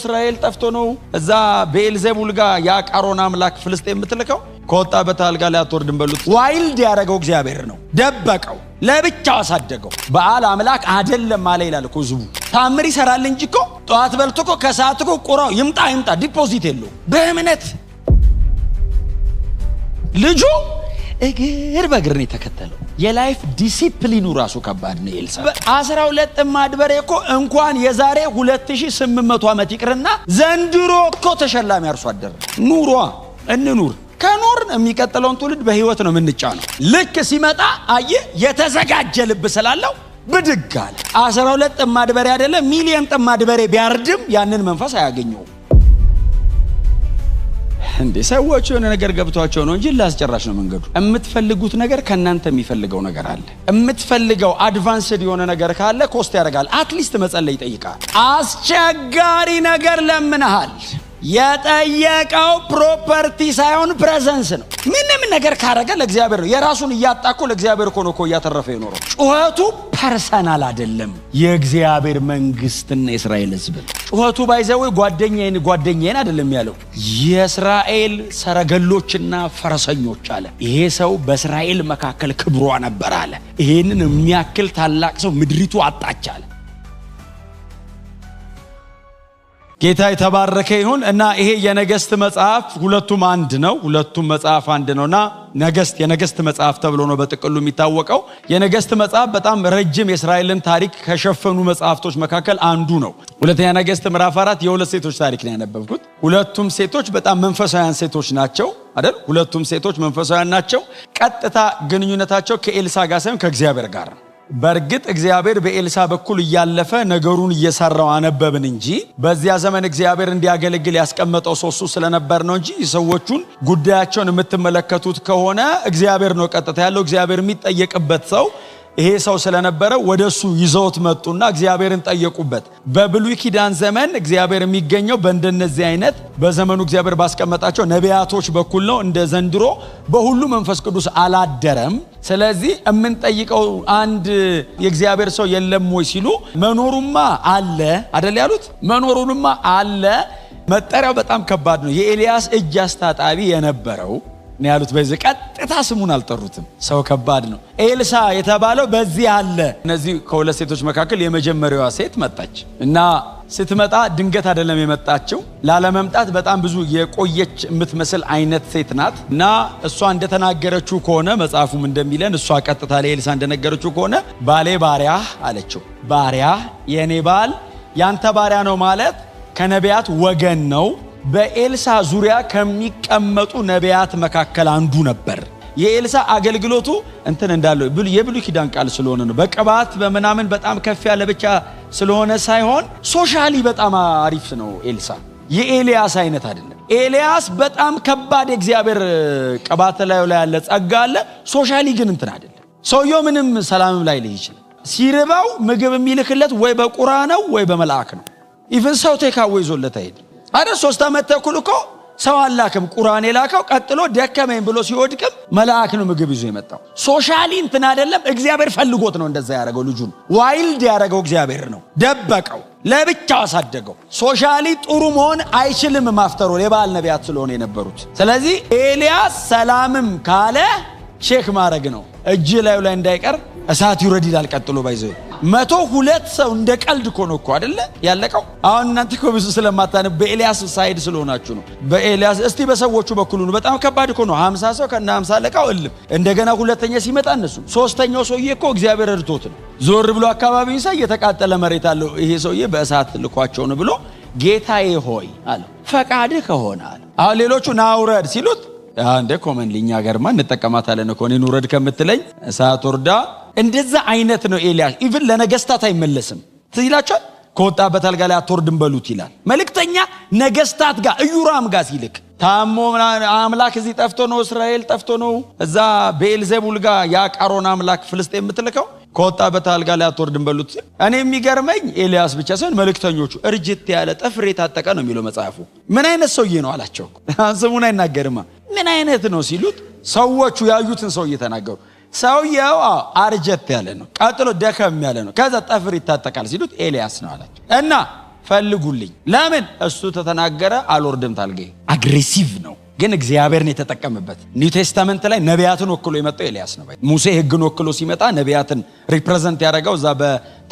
እስራኤል ጠፍቶ ነው እዛ ቤኤልዜቡል ጋር የአቃሮን አምላክ ፍልስጤም የምትልከው? ከወጣበት አልጋ ላይ አትወርድም በሉት። Wild ያደረገው እግዚአብሔር ነው። ደበቀው፣ ለብቻው አሳደገው። በኣል አምላክ አደለም አለ ይላል እኮ ህዝቡ። ታምር ይሰራል እንጂ እኮ ጠዋት በልቶ እኮ ከሰዓት እኮ ቁራው ይምጣ ይምጣ deposit የለው። በእምነት ልጁ እግር በእግር ነው የተከተለው። የ life discipline ኑ ራሱ ከባድ ነው። ኤልሳ 12 ጥማድ በሬ እኮ እንኳን የዛሬ 2800 ዓመት ይቅርና ዘንድሮ እኮ ተሸላሚ አርሶ አደር ኑሯ እንኑር ከኖርን የሚቀጥለውን ትውልድ በህይወት ነው የምንጫነው። ልክ ሲመጣ አየ የተዘጋጀ ልብ ስላለው ብድግ አለ። 12 ጥማድ በሬ አይደለም ሚሊየን ጥማድ በሬ ቢያርድም ያንን መንፈስ አያገኘውም። እንዴ ሰዎቹ የሆነ ነገር ገብቷቸው ነው እንጂ ላስጨራሽ ነው መንገዱ። የምትፈልጉት ነገር ከእናንተ የሚፈልገው ነገር አለ። የምትፈልገው advanced የሆነ ነገር ካለ cost ያደርጋል። At least መጸለይ ይጠይቃል። አስቸጋሪ ነገር ለምንሃል። የጠየቀው property ሳይሆን presence ነው። ምንም ነገር ካረገ ለእግዚአብሔር ነው። የራሱን እያጣ እኮ ለእግዚአብሔር እኮ ነው እኮ እያተረፈ የኖረው። ጩኸቱ personal አይደለም፣ የእግዚአብሔር መንግስትና የእስራኤል ሕዝብ ጩኸቱ by the way ጓደኛዬን ጓደኛዬን አይደለም ያለው፣ የእስራኤል ሰረገሎችና ፈረሰኞች አለ። ይሄ ሰው በእስራኤል መካከል ክብሯ ነበር አለ። ይሄንን የሚያክል ታላቅ ሰው ምድሪቱ አጣች አለ። ጌታ የተባረከ ይሁን እና ይሄ የነገስት መጽሐፍ ሁለቱም አንድ ነው። ሁለቱም መጽሐፍ አንድ ነውና ነገስት የነገስት መጽሐፍ ተብሎ ነው በጥቅሉ የሚታወቀው። የነገስት መጽሐፍ በጣም ረጅም የእስራኤልን ታሪክ ከሸፈኑ መጽሐፍቶች መካከል አንዱ ነው። ሁለተኛ ነገስት ምዕራፍ 4 የሁለት ሴቶች ታሪክ ነው ያነበብኩት። ሁለቱም ሴቶች በጣም መንፈሳውያን ሴቶች ናቸው አይደል? ሁለቱም ሴቶች መንፈሳውያን ናቸው። ቀጥታ ግንኙነታቸው ከኤልሳ ጋር ሳይሆን ከእግዚአብሔር ጋር ነው። በእርግጥ እግዚአብሔር በኤልሳ በኩል እያለፈ ነገሩን እየሰራው አነበብን እንጂ በዚያ ዘመን እግዚአብሔር እንዲያገለግል ያስቀመጠው ሰው እሱ ስለነበር ነው እንጂ ሰዎቹን ጉዳያቸውን የምትመለከቱት ከሆነ እግዚአብሔር ነው ቀጥታ ያለው። እግዚአብሔር የሚጠየቅበት ሰው ይሄ ሰው ስለነበረ ወደሱ ይዘውት መጡና እግዚአብሔርን ጠየቁበት። በብሉይ ኪዳን ዘመን እግዚአብሔር የሚገኘው በእንደነዚህ አይነት በዘመኑ እግዚአብሔር ባስቀመጣቸው ነቢያቶች በኩል ነው። እንደ ዘንድሮ በሁሉ መንፈስ ቅዱስ አላደረም። ስለዚህ የምንጠይቀው አንድ የእግዚአብሔር ሰው የለም ወይ ሲሉ መኖሩማ አለ አደል ያሉት። መኖሩንማ አለ። መጠሪያው በጣም ከባድ ነው። የኤልያስ እጅ አስታጣቢ የነበረው ነው ያሉት። በዚህ ቀጥታ ስሙን አልጠሩትም። ሰው ከባድ ነው። ኤልሳ የተባለው በዚህ አለ። እነዚህ ከሁለት ሴቶች መካከል የመጀመሪያዋ ሴት መጣች እና ስትመጣ ድንገት አይደለም የመጣችው። ላለመምጣት በጣም ብዙ የቆየች የምትመስል አይነት ሴት ናት እና እሷ እንደተናገረችው ከሆነ መጽሐፉም እንደሚለን እሷ ቀጥታ ለኤልሳ እንደነገረችው ከሆነ ባሌ ባሪያህ አለችው። ባሪያህ የእኔ ባል ያንተ ባሪያ ነው ማለት ከነቢያት ወገን ነው። በኤልሳ ዙሪያ ከሚቀመጡ ነቢያት መካከል አንዱ ነበር። የኤልሳ አገልግሎቱ እንትን እንዳለው የብሉይ ኪዳን ቃል ስለሆነ ነው። በቅባት በምናምን በጣም ከፍ ያለ ብቻ ስለሆነ ሳይሆን socially በጣም አሪፍ ነው ኤልሳ። የኤልያስ አይነት አይደለም። ኤልያስ በጣም ከባድ የእግዚአብሔር ቅባት ላይ ያለ ጸጋ አለ። Socially ግን እንትን አይደለም። ሰውየው ምንም ሰላምም ላይ ልይ ይችላል። ሲርባው ምግብ የሚልክለት ወይ በቁራ ነው ወይ በመልአክ ነው። Even ሰው takeaway ይዞለት አይሄድም። አረ 3 ዓመት ተኩል እኮ ሰው አላክም፣ ቁራን የላከው ቀጥሎ ደከመኝ ብሎ ሲወድቅም መልአክ ነው ምግብ ይዞ የመጣው። Socially እንትን አይደለም፣ እግዚአብሔር ፈልጎት ነው እንደዛ ያደረገው። ልጁን wild ያደረገው እግዚአብሔር ነው። ደበቀው፣ ለብቻው አሳደገው። Socially ጥሩ መሆን አይችልም። ማፍተሮ የበኣል ነቢያት ስለሆነ የነበሩት። ስለዚህ ኤልያስ ሰላምም ካለ check ማድረግ ነው፣ እጅ ላዩ ላይ እንዳይቀር እሳት ይውረድ ይላል። ቀጥሎ by the way 102 ሰው እንደ ቀልድ እኮ ነው እኮ አይደለ ያለቀው። አሁን እናንተ እኮ ብዙ ስለማታነብ በኤልያስ side ስለሆናችሁ ነው። በኤልያስ እስቲ በሰዎቹ በኩል ነው። በጣም ከባድ እኮ ነው። 50 ሰው ከነ 50 አለቃው እልም። እንደገና ሁለተኛ ሲመጣ እነሱ ሶስተኛው ሰውዬ እኮ እግዚአብሔር ረድቶት ነው። ዞር ብሎ አካባቢውን ሳይ የተቃጠለ መሬት አለው። ይሄ ሰውዬ በእሳት ልኳቸው ነው ብሎ ጌታዬ ሆይ አለ ፈቃድህ ከሆነ አለ። አሁን ሌሎቹ ና ውረድ ሲሉት እንደ common እኛ ሀገርማ እንጠቀማታለን እኮ እኔን ውረድ ከምትለኝ እሳት ወርዳ እንደዛ አይነት ነው ኤልያስ። Even ለነገስታት አይመለስም። ትዝ ይላችኋል። ከወጣበት አልጋ ላይ አትወርድም በሉት ይላል መልእክተኛ ነገስታት ጋር ኢዮራም ጋር ሲልክ ታሞ አምላክ እዚህ ጠፍቶ ነው፣ እስራኤል ጠፍቶ ነው፣ እዛ ቤኤልዜቡል ጋር የአቃሮን አምላክ ፍልስጤም የምትልከው ከወጣበት አልጋ ላይ አትወርድም በሉት ሲል፣ እኔ የሚገርመኝ ኤልያስ ብቻ ሳይሆን መልእክተኞቹ እርጅት ያለ ጥፍር የታጠቀ ነው የሚለው መጽሐፉ። ምን አይነት ሰውዬ ነው አላቸው። ስሙን አይናገርማ። ምን አይነት ነው ሲሉት ሰዎቹ ያዩትን ሰውዬ ተናገሩ። ሰውየው አርጀት ያለ ነው፣ ቀጥሎ ደከም ያለ ነው፣ ከዛ ጠፍር ይታጠቃል ሲሉት ኤልያስ ነው አላቸው። እና ፈልጉልኝ። ለምን እሱ ተተናገረ አልወርድም ታልገኝ። Aggressive ነው ግን እግዚአብሔርን የተጠቀመበት። New Testament ላይ ነቢያትን ወክሎ የመጣው ኤልያስ ነው። ሙሴ ሕግን ወክሎ ሲመጣ ነቢያትን represent ያደረገው እዛ በ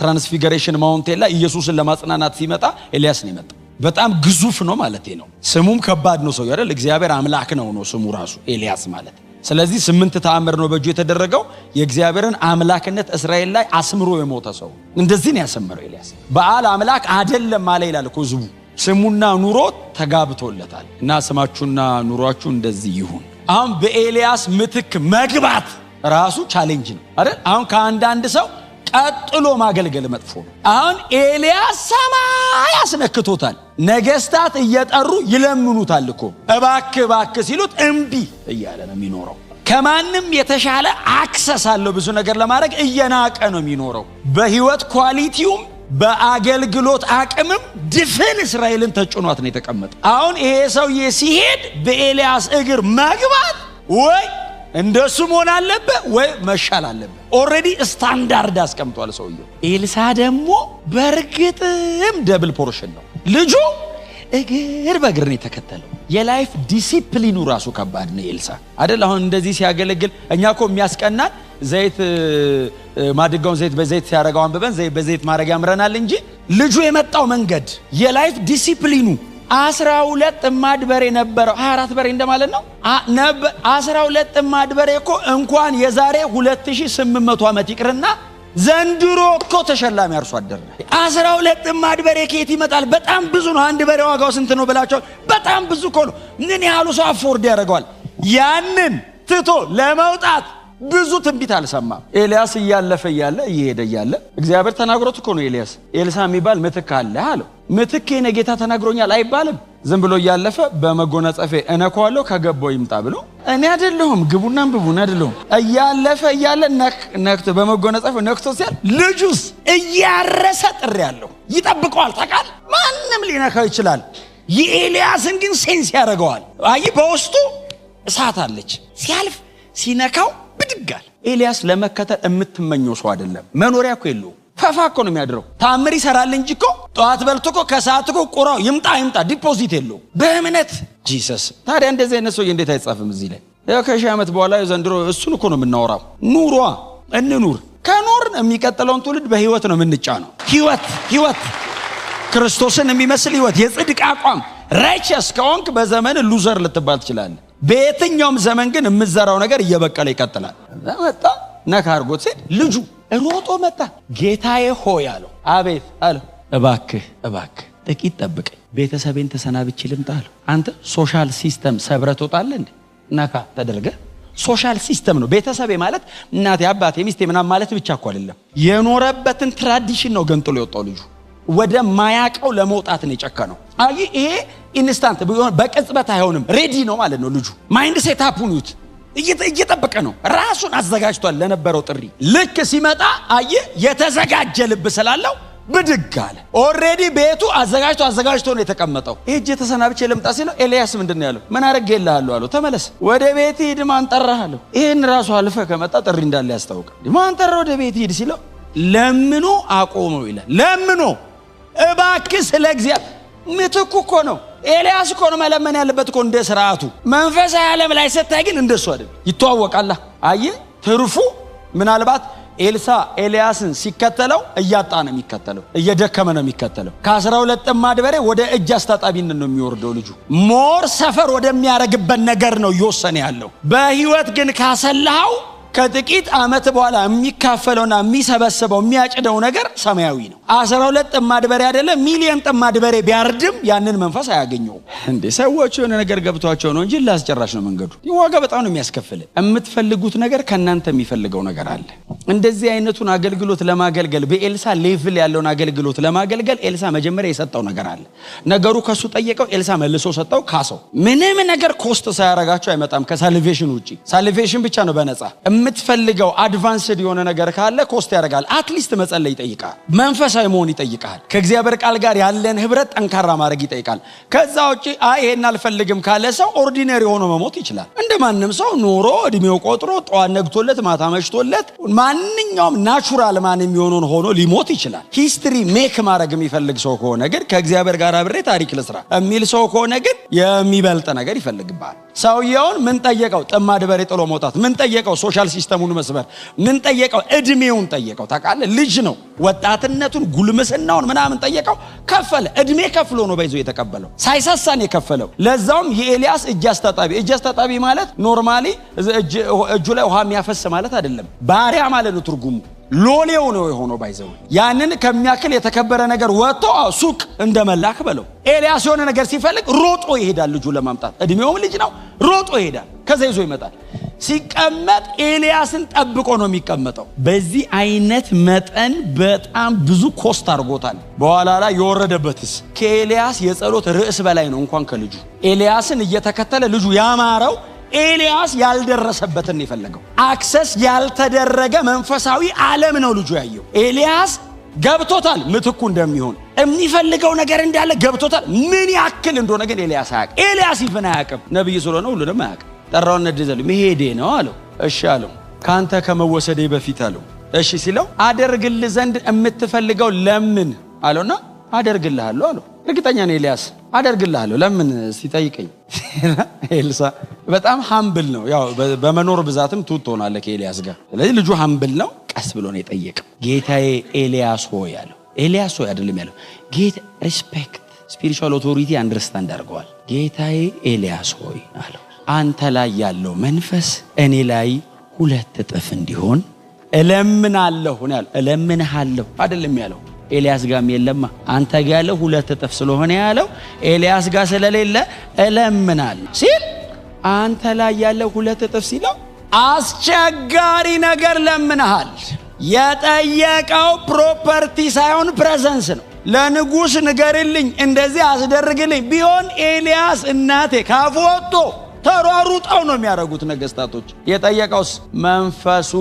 Transfiguration Mountain ላይ ኢየሱስን ለማጽናናት ሲመጣ ኤልያስ ነው የመጣው። በጣም ግዙፍ ነው ማለት ነው። ስሙም ከባድ ነው ሰው አይደል? እግዚአብሔር አምላክ ነው ነው ስሙ ራሱ ኤልያስ ማለት። ስለዚህ 8 ተአምር ነው በእጁ የተደረገው። የእግዚአብሔርን አምላክነት እስራኤል ላይ አስምሮ የሞተ ሰው እንደዚህ ነው ያሰመረው ኤልያስ። በኣል አምላክ አይደለም አለ ይላል እኮ ህዝቡ። ስሙና ኑሮ ተጋብቶለታል። እና ስማችሁና ኑሯችሁ እንደዚህ ይሁን። አሁን በኤልያስ ምትክ መግባት ራሱ challenge ነው አይደል? አሁን ከአንዳንድ ሰው ቀጥሎ ማገልገል መጥፎ ነው። አሁን ኤልያስ ሰማይ አስነክቶታል። ነገስታት እየጠሩ ይለምኑታል እኮ እባክህ እባክህ ሲሉት እምቢ እያለ ነው የሚኖረው። ከማንም የተሻለ access አለው ብዙ ነገር ለማድረግ እየናቀ ነው የሚኖረው። በህይወት quality ውም በአገልግሎት አቅምም ድፍን እስራኤልን ተጭኗት ነው የተቀመጠ። አሁን ይሄ ሰውዬ ሲሄድ በኤልያስ እግር መግባት ወይ እንደሱ መሆን አለበት ወይ መሻል አለበት። Already standard አስቀምጧል ሰውየው። ኤልሳ ደግሞ በእርግጥም double portion ነው። ልጁ እግር በእግር ነው የተከተለው። የ life discipline ኑ ራሱ ከባድ ነው ኤልሳ አይደል? አሁን እንደዚህ ሲያገለግል እኛ እኮ የሚያስቀናን ዘይት ማድጋውን ዘይት በዘይት ሲያረጋው አንብበን ዘይት በዘይት ማድረግ ያምረናል እንጂ ልጁ የመጣው መንገድ የ life discipline ኑ 12 ጥማድ በሬ ነበረው። 24 በሬ እንደማለት ነው። 12 ጥማድ በሬ እኮ እንኳን የዛሬ 2800 ዓመት ይቅርና ዘንድሮ እኮ ተሸላሚ አርሶ አደር። 12 ጥማድ በሬ ከየት ይመጣል? በጣም ብዙ ነው። አንድ በሬ ዋጋው ስንት ነው ብላቸው፣ በጣም ብዙ እኮ ነው። ምን ያህሉ ሰው afford ያደርገዋል? ያንን ትቶ ለመውጣት ብዙ ትንቢት አልሰማም። ኤልያስ እያለፈ እያለ እየሄደ እያለ እግዚአብሔር ተናግሮት እኮ ነው። ኤልያስ ኤልሳ የሚባል ምትክ አለ አለው። ምትክ የኔ ጌታ ተናግሮኛል አይባልም። ዝም ብሎ እያለፈ በመጎናጸፌ እነካዋለሁ ከገባው ይምጣ ብሎ እኔ አይደለሁም ግቡና አንብቡ እኔ አይደለሁም። እያለፈ እያለ ነክቶ በመጎናጸፌ ነክቶ ሲያል ልጁስ እያረሰ ጥሪ ያለው ይጠብቀዋል። ታውቃለህ፣ ማንም ሊነካው ይችላል። የኤልያስን ግን sense ያደርገዋል። አይ በውስጡ እሳት አለች። ሲያልፍ ሲነካው ብድጋል። ኤልያስ ለመከተል የምትመኘው ሰው አይደለም። መኖሪያ እኮ የለውም። ፈፋ እኮ ነው የሚያድረው። ታምር ይሰራል እንጂ እኮ ጠዋት በልቶ እኮ ከሰዓት እኮ ቁራው ይምጣ ይምጣ deposit የለውም። በእምነት Jesus። ታዲያ እንደዚህ አይነት ሰውዬ እንዴት አይጻፍም እዚህ ላይ? ያው ከሺህ ዓመት በኋላ ዘንድሮ እሱን እኮ ነው የምናወራው። ኑሯ እንኑር። ከኖርን የሚቀጥለውን ትውልድ በህይወት ነው የምንጫነው። ህይወት ህይወት ክርስቶስን የሚመስል ህይወት፣ የጽድቅ አቋም። Righteous ከሆንክ በዘመን loser ልትባል ትችላለህ። በየትኛውም ዘመን ግን የምዘራው ነገር እየበቀለ ይቀጥላል። መጣ ነካ አድርጎት ሲሄድ ልጁ ሮጦ መጣ። ጌታዬ ሆይ አለው። አቤት አለው። እባክህ እባክህ ጥቂት ጠብቀኝ፣ ቤተሰቤን ተሰናብቼ ልምጣ አለው። አንተ social system ሰብረህ ትወጣለህ እንዴ? ነካ ተደርገ social system ነው። ቤተሰቤ ማለት እናቴ፣ አባቴ፣ ሚስቴ ምናምን ማለት ብቻ እኮ አይደለም። የኖረበትን tradition ነው ገንጥሎ የወጣው ልጁ። ወደ ማያቀው ለመውጣት ነው የጨከነው። አይ ይሄ instant በቅጽበት አይሆንም። Ready ነው ማለት ነው ልጁ። Mind setup ኡን ይዩት። እየጠበቀ ነው። ራሱን አዘጋጅቷል ለነበረው ጥሪ። ልክ ሲመጣ አየ የተዘጋጀ ልብ ስላለው ብድግ አለ። Already ቤቱ አዘጋጅቶ አዘጋጅቶ ነው የተቀመጠው። ሄጄ ተሰናብቼ ልምጣ ሲለው ኤልያስ ምንድን ነው ያለው? ምን አደርግልሃለሁ አለው። ተመለስ ወደ ቤት ሂድ፣ ማን ጠራህ አለው። ይሄን ራሱ አልፈ ከመጣ ጥሪ እንዳለ ያስታውቃል። ማን ጠራህ ወደ ቤት ሂድ ሲለው ለምኖ አቆመው ይላል። ለምኖ እባክህ ስለ እግዚአብሔር። ምትኩ እኮ ነው ኤልያስ እኮ ነው መለመን ያለበት እኮ እንደ ስርዓቱ። መንፈሳዊ ዓለም ላይ ስታይ ግን እንደሱ አይደለም። ይተዋወቃላ። አየህ ትርፉ ምናልባት ኤልሳ ኤልያስን ሲከተለው እያጣ ነው የሚከተለው፣ እየደከመ ነው የሚከተለው። ከ12 ጥማድ በሬ ወደ እጅ አስታጣቢነት ነው የሚወርደው ልጁ። More suffer ወደሚያደርግበት ነገር ነው እየወሰነ ያለው። በህይወት ግን ካሰላኸው ከጥቂት ዓመት በኋላ የሚካፈለውና የሚሰበስበው የሚያጭደው ነገር ሰማያዊ ነው። 12 ጥማድ በሬ አይደለም ሚሊዮን ጥማድ በሬ ቢያርድም ያንን መንፈስ አያገኘውም። እንዴ ሰዎች የሆነ ነገር ገብቷቸው ነው እንጂ ላስጨራሽ ነው መንገዱ። ዋጋ በጣም ነው የሚያስከፍል። የምትፈልጉት ነገር ከእናንተ የሚፈልገው ነገር አለ። እንደዚህ አይነቱን አገልግሎት ለማገልገል በኤልሳ level ያለውን አገልግሎት ለማገልገል ኤልሳ መጀመሪያ የሰጠው ነገር አለ። ነገሩ ከሱ ጠየቀው፣ ኤልሳ መልሶ ሰጠው፣ ካሰው። ምንም ነገር cost ሳያረጋቸው አይመጣም ከ salvation ውጪ። Salvation ብቻ ነው በነፃ። የምትፈልገው advanced የሆነ ነገር ካለ cost ያደርጋል። At least መጸለይ ይጠይቃል። መንፈሳዊ መሆን ይጠይቃል። ከእግዚአብሔር ቃል ጋር ያለን ህብረት ጠንካራ ማድረግ ይጠይቃል። ከዛ ውጪ አይ ይሄን አልፈልግም ካለ ሰው ordinary ሆኖ መሞት ይችላል። እንደማንም ሰው ኖሮ እድሜው ቆጥሮ ጠዋት ነግቶለት ማታ መሽቶለት ማንኛውም natural man የሚሆነውን ሆኖ ሊሞት ይችላል። History make ማድረግ የሚፈልግ ሰው ከሆነ ግን፣ ከእግዚአብሔር ጋር አብሬ ታሪክ ልስራ የሚል ሰው ከሆነ ግን የሚበልጥ ነገር ይፈልግብሃል። ሰውየውን ምን ጠየቀው? ጥማድ በሬ ጥሎ መውጣት። ምን ጠየቀው? Social system ኡን መስበር። ምን ጠየቀው? እድሜውን ጠየቀው። ታውቃለህ፣ ልጅ ነው። ወጣትነቱን፣ ጉልምስናውን ምናምን ጠየቀው። ከፈለ። እድሜ ከፍሎ ነው በይዞ የተቀበለው። ሳይሳሳን የከፈለው። ለዛውም የኤልያስ እጅ አስታጣቢ። እጅ አስታጣቢ ማለት normally እጁ ላይ ውሃ የሚያፈስ ማለት አይደለም። ባሪያ ማለት ነው ትርጉሙ። ሎሌው ነው የሆነው። By the way ያንን ከሚያክል የተከበረ ነገር ወጥቶ ሱቅ እንደ መላክ በለው። ኤልያስ የሆነ ነገር ሲፈልግ ሮጦ ይሄዳል ልጁ ለማምጣት። እድሜውም ልጅ ነው፣ ሮጦ ይሄዳል። ከዛ ይዞ ይመጣል። ሲቀመጥ ኤልያስን ጠብቆ ነው የሚቀመጠው። በዚህ አይነት መጠን በጣም ብዙ cost አድርጎታል። በኋላ ላይ የወረደበትስ ከኤልያስ የጸሎት ርዕስ በላይ ነው እንኳን ከልጁ። ኤልያስን እየተከተለ ልጁ ያማረው ኤልያስ ያልደረሰበትን የፈለገው፣ access ያልተደረገ መንፈሳዊ ዓለም ነው ልጁ ያየው። ኤልያስ ገብቶታል ምትኩ እንደሚሆን፣ የሚፈልገው ነገር እንዳለ ገብቶታል። ምን ያክል እንደሆነ ግን ኤልያስ አያውቅም። ኤልያስ ይፍን አያውቅም። ነቢይ ስለሆነ ሁሉንም አያውቅም። ጠራውና ነድዘል መሄዴ ነው አለው። እሺ አለው። ከአንተ ከመወሰዴ በፊት አለው። እሺ ሲለው አደርግልህ ዘንድ የምትፈልገው ለምን አለውና አደርግልሃለሁ አለው። እርግጠኛ ነው ኤልያስ አደርግልሃለሁ ለምን ሲጠይቀኝ። ኤልሳ በጣም humble ነው። ያው በመኖር ብዛትም ትሁት ትሆናለህ ከኤልያስ ጋር። ስለዚህ ልጁ humble ነው። ቀስ ብሎ ነው የጠየቀው። ጌታዬ ኤልያስ ሆይ አለው። ኤልያስ ሆይ አይደለም ያለው። ጌታ respect፣ spiritual authority understand አድርገዋል። ጌታዬ ኤልያስ ሆይ አለው። አንተ ላይ ያለው መንፈስ እኔ ላይ 2 እጥፍ እንዲሆን እለምናለሁ ነው ያለው። እለምንሃለሁ አይደለም ያለው። ኤልያስ ጋርም የለማ፣ አንተ ጋር ያለው 2 እጥፍ ስለሆነ ያለው ኤልያስ ጋር ስለሌለ እለምናለሁ ሲል፣ አንተ ላይ ያለው 2 እጥፍ ሲለው አስቸጋሪ ነገር ለምንሃል። የጠየቀው property ሳይሆን presence ነው። ለንጉሥ ንገርልኝ፣ እንደዚህ አስደርግልኝ ቢሆን ኤልያስ እናቴ ካፉ ወጥቶ ተሯሩጠው ነው የሚያደርጉት ነገስታቶች። የጠየቀውስ መንፈሱ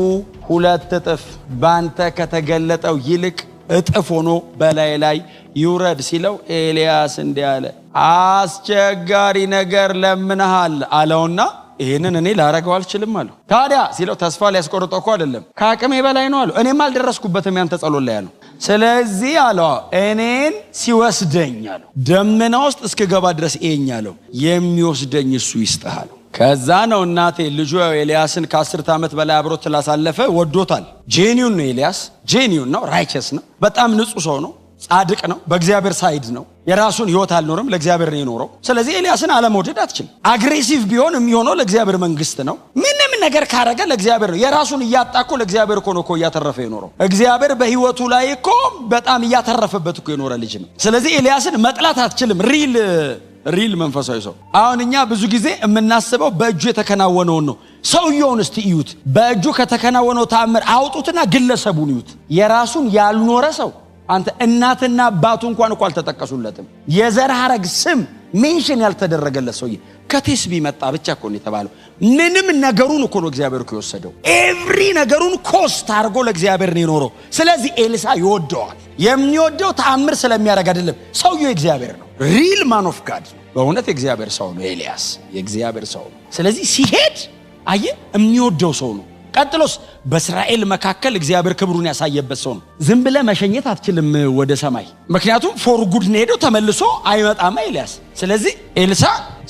2 እጥፍ ባንተ ከተገለጠው ይልቅ እጥፍ ሆኖ በላይ ላይ ይውረድ ሲለው ኤልያስ እንዲህ አለ፣ አስቸጋሪ ነገር ለምንሃል አለውና ይህንን እኔ ላረገው አልችልም አለው። ታዲያ ሲለው ተስፋ ሊያስቆርጠው እኮ አይደለም፣ ከአቅሜ በላይ ነው አለው። እኔም አልደረስኩበትም ያንተ ጸሎት ላይ አለው። ስለዚህ አለው እኔን ሲወስደኝ አለው ደመና ውስጥ እስክገባ ድረስ እየኝ አለው፣ የሚወስደኝ እሱ ይስጥህ አለው። ከዛ ነው እናቴ ልጁ ያው ኤልያስን ከ10 ዓመት በላይ አብሮት ስላሳለፈ ወዶታል። Genuine ነው ኤልያስ፣ genuine ነው፣ righteous ነው፣ በጣም ንጹህ ሰው ነው፣ ጻድቅ ነው፣ በእግዚአብሔር side ነው። የራሱን ህይወት አልኖርም፣ ለእግዚአብሔር ነው የኖረው። ስለዚህ ኤልያስን አለመውደድ አትችልም። Aggressive ቢሆን የሚሆነው ለእግዚአብሔር መንግስት ነው። ምንም ነገር ካረገ ለእግዚአብሔር ነው። የራሱን እያጣ እኮ ለእግዚአብሔር እኮ ነው እኮ እያተረፈ የኖረው። እግዚአብሔር በህይወቱ ላይ እኮ በጣም እያተረፈበት እኮ የኖረ ልጅ ነው። ስለዚህ ኤልያስን መጥላት አትችልም። Real መንፈሳዊ ሰው። አሁን እኛ ብዙ ጊዜ የምናስበው በእጁ የተከናወነውን ነው። ሰውየውን እስቲ እዩት። በእጁ ከተከናወነው ተአምር አውጡትና ግለሰቡን እዩት። የራሱን ያልኖረ ሰው፣ አንተ እናትና አባቱ እንኳን እኮ አልተጠቀሱለትም። የዘር ሐረግ ስም mention ያልተደረገለት ሰውዬ ከቴስቢ መጣ ብቻ እኮ ነው የተባለው። ምንም ነገሩን እኮ ነው እግዚአብሔር እኮ የወሰደው። Every ነገሩን cost አድርጎ ለእግዚአብሔር ነው የኖረው። ስለዚህ ኤልሳ ይወደዋል። የሚወደው ተአምር ስለሚያደርግ አይደለም። ሰውየው የእግዚአብሔር ነው። Real man of God ነው። በእውነት የእግዚአብሔር ሰው ነው ኤልያስ፣ የእግዚአብሔር ሰው ነው። ስለዚህ ሲሄድ አየ የሚወደው ሰው ነው። ቀጥሎስ በእስራኤል መካከል እግዚአብሔር ክብሩን ያሳየበት ሰው ነው። ዝም ብለህ መሸኘት አትችልም ወደ ሰማይ፣ ምክንያቱም for good ነው ሄደው ተመልሶ አይመጣማ ኤልያስ። ስለዚህ ኤልሳ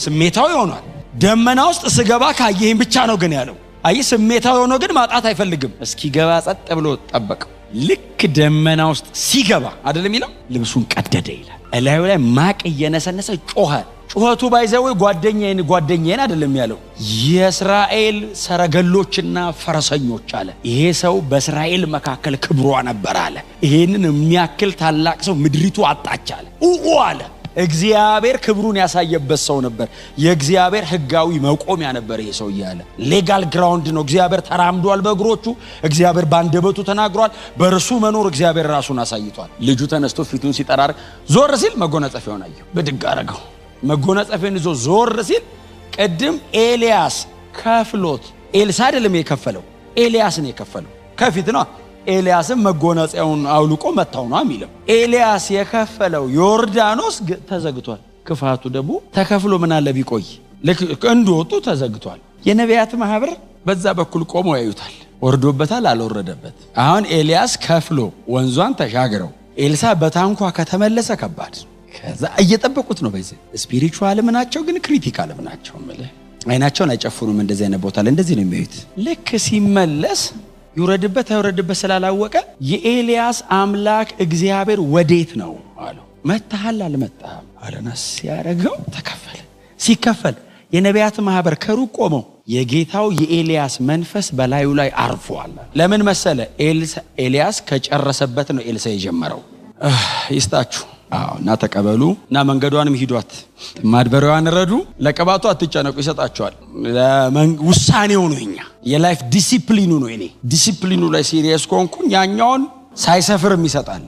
ስሜታዊ ሆኗል። ደመና ውስጥ ስገባ ካየኸኝ ብቻ ነው ግን ያለው። አይ ስሜታዊ ሆኖ ግን ማጣት አይፈልግም። እስኪገባ ጸጥ ብሎ ጠበቀው። ልክ ደመና ውስጥ ሲገባ አይደለም የሚለው፣ ልብሱን ቀደደ ይላል። እላዩ ላይ ማቅ እየነሰነሰ ጮኸ። ጩኸቱ by the way ጓደኛዬን ጓደኛዬን አይደለም ያለው፣ የእስራኤል ሰረገሎችና ፈረሰኞች አለ። ይሄ ሰው በእስራኤል መካከል ክብሯ ነበር አለ። ይሄንን የሚያክል ታላቅ ሰው ምድሪቱ አጣች አለ። ኡኡ አለ። እግዚአብሔር ክብሩን ያሳየበት ሰው ነበር። የእግዚአብሔር ሕጋዊ መቆሚያ ነበር ይሄ ሰው እያለ legal ground ነው። እግዚአብሔር ተራምዷል በእግሮቹ። እግዚአብሔር ባንደበቱ ተናግሯል። በእርሱ መኖር እግዚአብሔር ራሱን አሳይቷል። ልጁ ተነስቶ ፊቱን ሲጠራርግ ዞር ሲል መጎናጸፊያውን አየው። ብድግ አረገው። መጎናጸፊያውን ይዞ ዞር ሲል ቅድም ኤልያስ ከፍሎት፣ ኤልሳ አይደለም የከፈለው፣ ኤልያስ ነው የከፈለው። ከፊት ነው። ኤልያስም መጎናጸፊያውን አውልቆ መታው ነው የሚለው። ኤልያስ የከፈለው ዮርዳኖስ ተዘግቷል። ክፋቱ ደግሞ ተከፍሎ ምን አለ ቢቆይ፣ ልክ እንደወጡ ተዘግቷል። የነቢያት ማህበር በዛ በኩል ቆመው ያዩታል። ወርዶበታል፣ አልወረደበት። አሁን ኤልያስ ከፍሎ ወንዟን ተሻግረው ኤልሳ በታንኳ ከተመለሰ ከባድ። ከዛ እየጠበቁት ነው። በዚህ spiritual ም ናቸው፣ ግን critical ም ናቸው። እምልህ አይናቸውን አይጨፍኑም። እንደዚህ አይነት ቦታ ላይ እንደዚህ ነው የሚያዩት። ልክ ሲመለስ ይውረድበት አይውረድበት ስላላወቀ የኤልያስ አምላክ እግዚአብሔር ወዴት ነው አለው። መታሃል አልመጣህም አለና ሲያደርገው ተከፈለ። ሲከፈል የነቢያት ማህበር ከሩቅ ቆመው የጌታው የኤልያስ መንፈስ በላዩ ላይ አርፏል። ለምን መሰለ? ኤልያስ ከጨረሰበት ነው ኤልሳ የጀመረው። ይስጣችሁ። አዎ፣ እና ተቀበሉ እና መንገዷንም ሂዷት፣ ማድበሪያዋን ረዱ። ለቅባቱ አትጨነቁ፣ ይሰጣቸዋል። ውሳኔው ነው እኛ የ life discipline ኑ ነው። እኔ ዲሲፕሊኑ ላይ serious ከሆንኩኝ ያኛውን ሳይሰፍርም ይሰጣል።